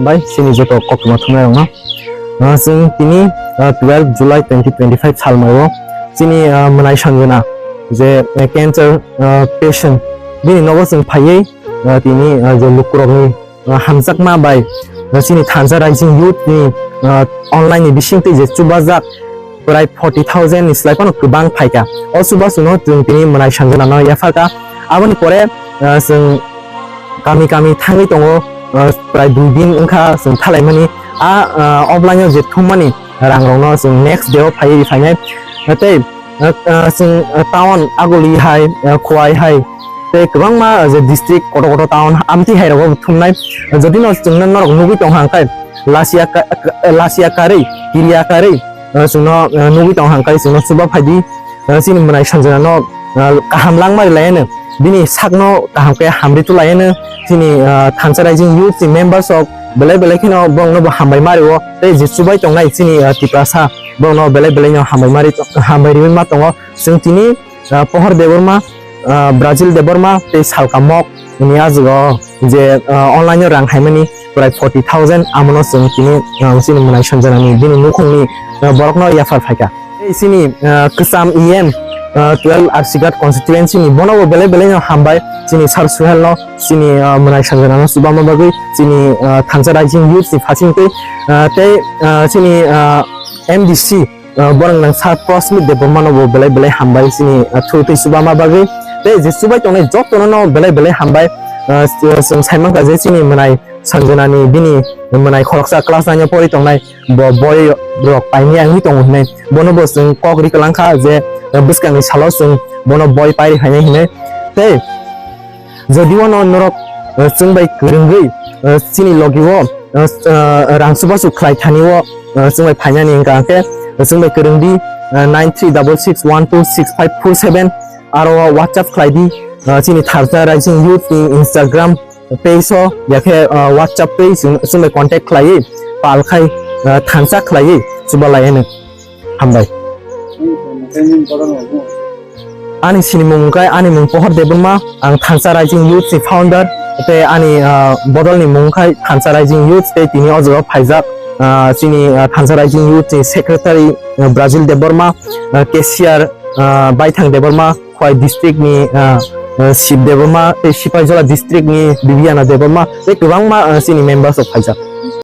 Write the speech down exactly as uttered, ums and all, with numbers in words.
Bai, chini joto koktwma thumnairokno. Ah, chwng tini, ah, twelve July twenty twenty-five salmaio chini, ah, mwnai sanjana je, eh, cancer, ah, patient bini nogo chwng phaiwi, ah, tini, ah, je lukurokni ah, hamjakma bai, ah, chini thansa raising youth ni, ah, online ni bisingtwi je chubajak prai forty thousand ni slai phano kwbang phaikha. O chubachu no chwng tini mwnai sanjana no yapharkha. Aboni pore, ah, chwng kami kami thangwi tongo, ah, prai dui din wngkha chwng thalaimani. A, ah, offline o je thumani rang rokno chwng next day o phaiwi phainai. Tei ah, ah, chwng, ah, town Aguli hai, ah, Khowai hai, tei kwbangma, ah, je district kotor kotor town amtwi hai rogo thumnai. Jodi no chwngno norok nugwi tong hang khe, lasia ka-, ka-, lasia karwi, kiriya karwi, ah, chwngno, ah, nugwi tong hang khe chwngno chuba phaidi, ah, chini mwnai sanjana no, ah, kaham langma rwlai ano, bini sakno kaham khe hamri tulai ano, chini, ah, thansa raising youth ni members rok belai belai kheno borokno bo hambai ma rwo, tei je chubai tongnai chini, ah, Tiprasa borokno belai belai no hambai ma ri-, hambai riwi ma tongo. Chwng tini, ah, Pohor Debbarma, ah, Brazil Debbarma tei Salka Mok ni ajwgo je, ah, online o rang haimani prai forty thousand, amono chwng tini, ah, chini mwnai sanjana ni bini nukhung ni, ah, borok no yaphar phaikha. Tei chini, ah, kwcham E M, ah, twelve Arsigat constituency ni bono bo belai belai no hambai chini Sir Suhel no chini, ah, mwnai sanjana no chubama bagwi chini, ah, thansa raising youth ni phasing twi, ah, tei, ah, chini, ah, M D C, ah, borok nang Sir Prosmit Debbarma no bo belai belai hambai chini, ah, thu twi chubama bagwi. Tei je chubai tongnai joto no belai belai hambai, ah, chwng sai mankha je chini mwnai sanjana ni bini mwnai khoroksa class nine o pori tongnai. Bo boi rok paimani wngwi tongo hinwi bono bo chwng kok ri kwlangkha je, eh, bwskangni salo chwng bono boi pairi phainai hinwi. Tei jodi o no norok, eh, chwng bai kwrwngwi, eh, chini logi o, eh, eh, rang chubachu khlai thani o, eh, chwng bai phainani hwnkha hwnkhe chwng bai kwrwngdi, eh, nine three double six one two six five four seven, aro WhatsApp khlaidi, eh, chini Thansa Raising Youth ni Instagram page o, yakhe, ah, WhatsApp page chwng, chwng bai contact khlaiwi pal khai, ah, thansa khlaiwi chuba lai hwnwi. Hambai. Ani sinimung wngkha, ani mung Pohor Debbarma, ang Thansa Raising Youth ni founder, tei ani, ah, bodol ni mung wngkha Thansa Raising Youth, tei tini o jaga o phaijak, ah, chini, ah, Thansa Raising Youth ni secretary, ah, Brazil Debbarma, ah, cashier, ah, Baithang Debbarma, Khowai district ni, ah, ah, Shiv Debbarma, tei Sipaijola district ni Bibiana Debbarma, tei kwbangma, ah, chini members rok phaijak.